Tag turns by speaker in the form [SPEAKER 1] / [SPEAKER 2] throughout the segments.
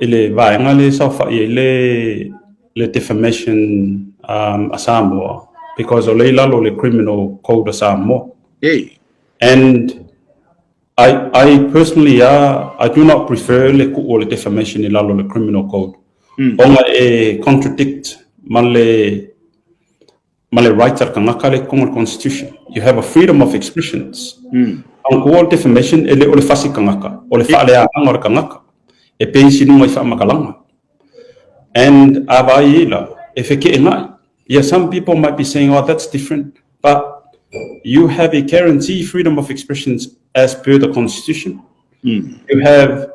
[SPEAKER 1] i le vaega lea e saofai ai le defamation a Samoa, because o lea i lalo o le Criminal Code a Samoa. And I personally, I do not prefer le kuu o le defamation i lalo o le Criminal Code. Ona e contradict ma le right a le tagata le i le Constitution. You have a freedom of expressions. Ang kuo defamation e le o le fasi tagata, o le faaleagaga o le tagata. E pei sinuga i faamakalaga. And a vaai la, e fekeenai. Yeah, some people might be saying, "Oh, that's different." But you have a guarantee freedom of expressions as per the Constitution. You have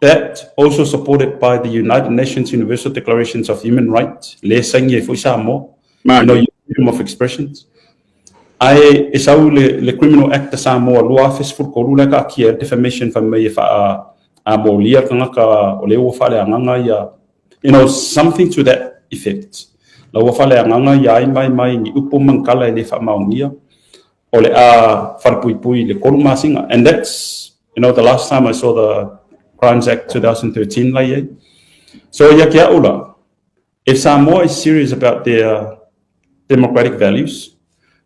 [SPEAKER 1] that also supported by the United Nations Universal Declarations of Human Rights, le saini ai foi Samoa, your freedom of expressions. Ai e sau le Criminal Act a Samoa 2013 le ka kia defamation fa mai fa a molia tagata o le ua faaleagaga ia, something to that effect. La ua faaleagaga ia ai mai mai ni upu mangkala e le faamaonia o le a falepuipui le 3 masina. And that's the last time I saw the Crimes Act 2013 la iai. So ia ke au la, if Samoa is serious about their democratic values,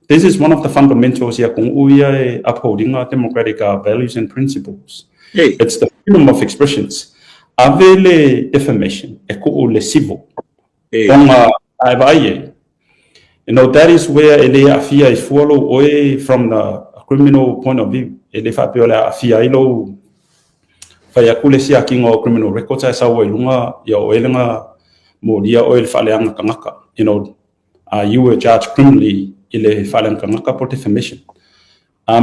[SPEAKER 1] this is one of the fundamentals ia kung ia e upholding our democratic values and principles. It's the freedom of expressions. Ave le defamation e kuu le civil. Onga ai vai e. That is where e le afia i fualo oe from the criminal point of view. E le whapeo le afia i lo whai aku le sia kinga o criminal records ai sau i lunga ia o elenga mo lia o le whaleanga kangaka. You were charged criminally i le whaleanga kangaka for defamation. A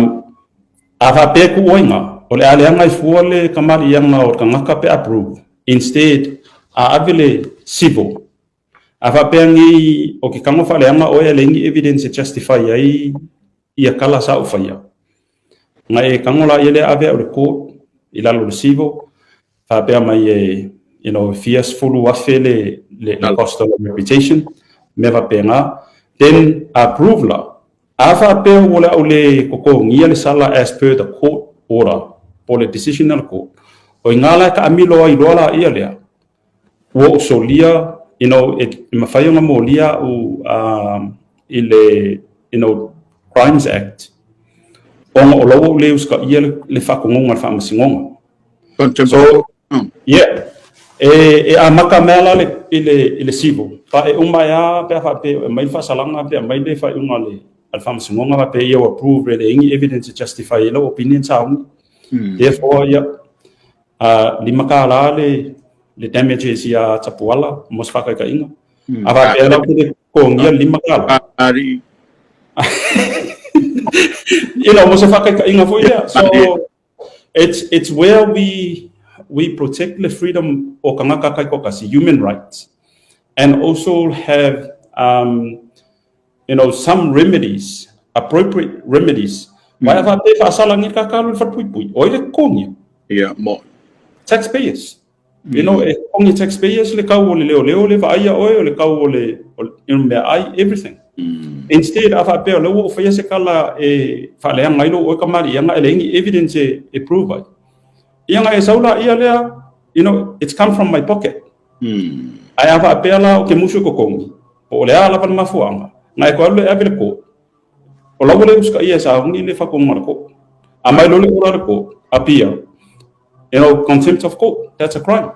[SPEAKER 1] whapea ku oinga, o le aleanga i fua le kamari ianga o kangaka pe approve. Instead, a ave le civil. A whapea ngi o ke kango whaleanga o e lengi evidence e justify ai ia kala sa uwhaia. Nga e kango la ia le ave au le court i lalo le civil, whapea mai e, fia sefulu afe le cost of reputation, me whapea ngā. Then approve la. A whapea o le au le koko ngia le sala as per the court order, po le decision al court. O i ngā la ka amilo ai loa la ia lea. Ua o solia, e mawhai o ngā mōlia u i le, Crimes Act. O ngā o laua o le uska ia le whakongonga le whaamasingonga.
[SPEAKER 2] Contempt.
[SPEAKER 1] So, yeah. E a maka mea la le, i le civil. Pa e uma ia, pe a whape, e mai whasalanga, pe a mai le whaiunga le, al whaamasingonga, pe ia approve le ingi evidence to justify e lau opinion sa ungi. Therefore, yeah, 5 ka la le damages ia tapuala, mo se whakaikainga. A whapea lau te kongia 5 ka la.
[SPEAKER 2] Ari.
[SPEAKER 1] Mo se whakaikainga fo ia. So, it's where we protect the freedom o kangaka kai kokasi, human rights, and also have some remedies, appropriate remedies. Wai a whape whaasalangi ka kalu le whatpuipui. O ile kongia.
[SPEAKER 2] Ia, mo.
[SPEAKER 1] Taxpayers. E kongi taxpayers le kau o le leo leo le vaia oe o le kau o le, mea ai, everything. Instead, a whapea o le ua o whaia se kala e whaleanga ilo o ka mari, ianga e le ingi evidence e prove ai. Ianga e saula ia lea, it's come from my pocket. Ai a whapea la o ke musu ko kongi. O le ala pana mafuanga. Ngai ko alu e ave le ko. O lau le uska ia sa hungi le whakonga le ko. A mai lole ora le ko. A pia. Contempt of court. That's a crime.